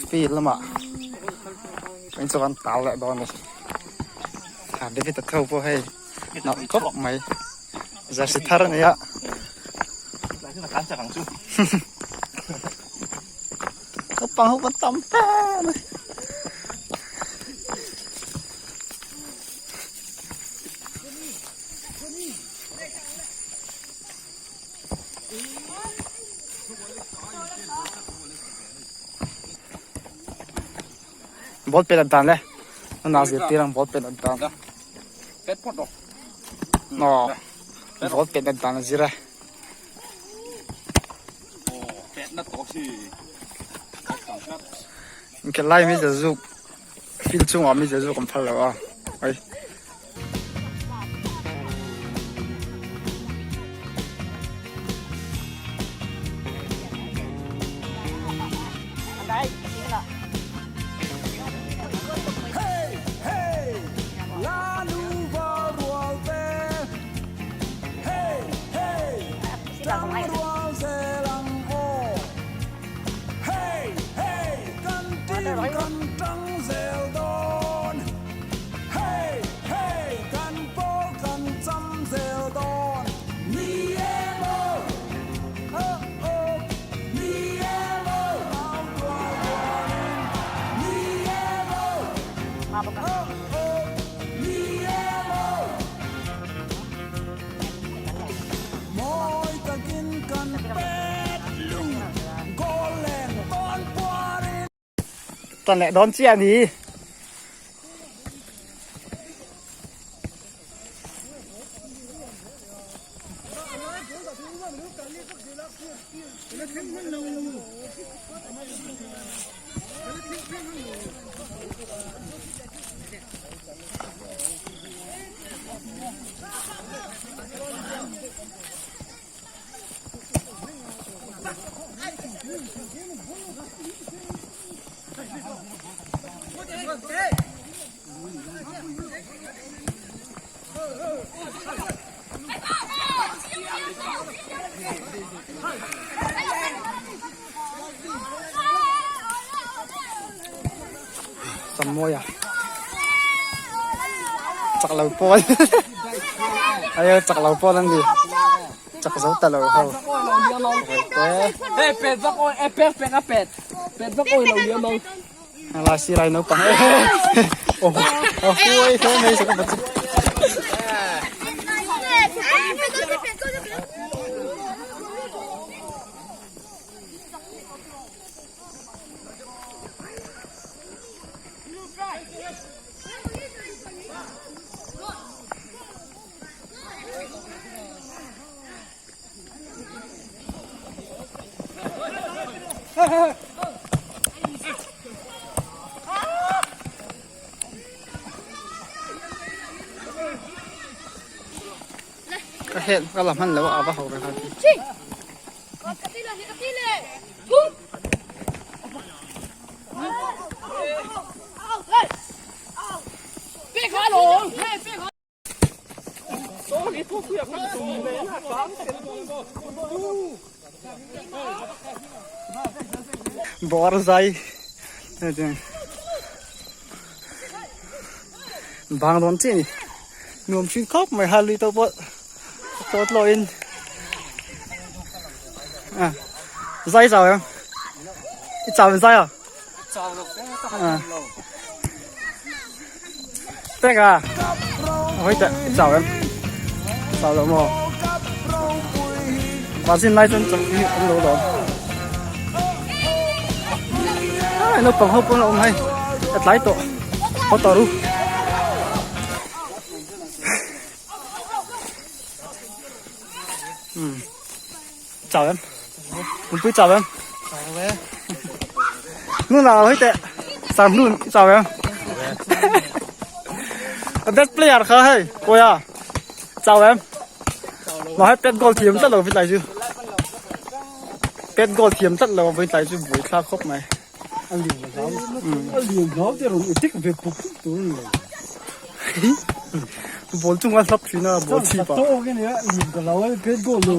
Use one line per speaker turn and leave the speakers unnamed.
Field lamah in chuan tal leh dawn a ni David a tho pawh hei nalh khawp mai jersey thar a ni a naupang ho kan tam hle mai. Ball pet an tan le a zirtir ang ball pet an tan aw ball pet an tan a zir a inkhelh lai mi zazuk field chungah mi zazuk an phal lo a ai. Tan leh dawn chiah a ni. Samuai a chak lo pawl aia chak lo pawl an ni chak zo ta lo ho la silai naupang aw aw huai hle mai se ka va chu. Ka hel ka la hman lo a va ho ve kha chu. Bawr zai bang dawn chiah a ni nuam thin khawp mai ha lui te pawh tawt lawh in a zai chau em i chau in zai a Pek a hoi teh i chau em chau lo maw Vazin lai chuan chauh hi awm lo lawm ai naupang ho pawn a awm hei a tlai tawh haw tawh ru um chau em Pumpui chau em Nu nào hoi teh Sam hnun chau em Best player kha hei Ôi à Chau em Mà hei pet goal thiam tlat lo vit lai chu Pet goal thiam tlat lo vit lai chu buai thla khawp mai
A lian a hlau a lian hlau te rawn i tik ve puk puk tur ni lo
Ball chung a hlap thin a ball chhip ah
Tawk ania lian ka lo a pet goal lo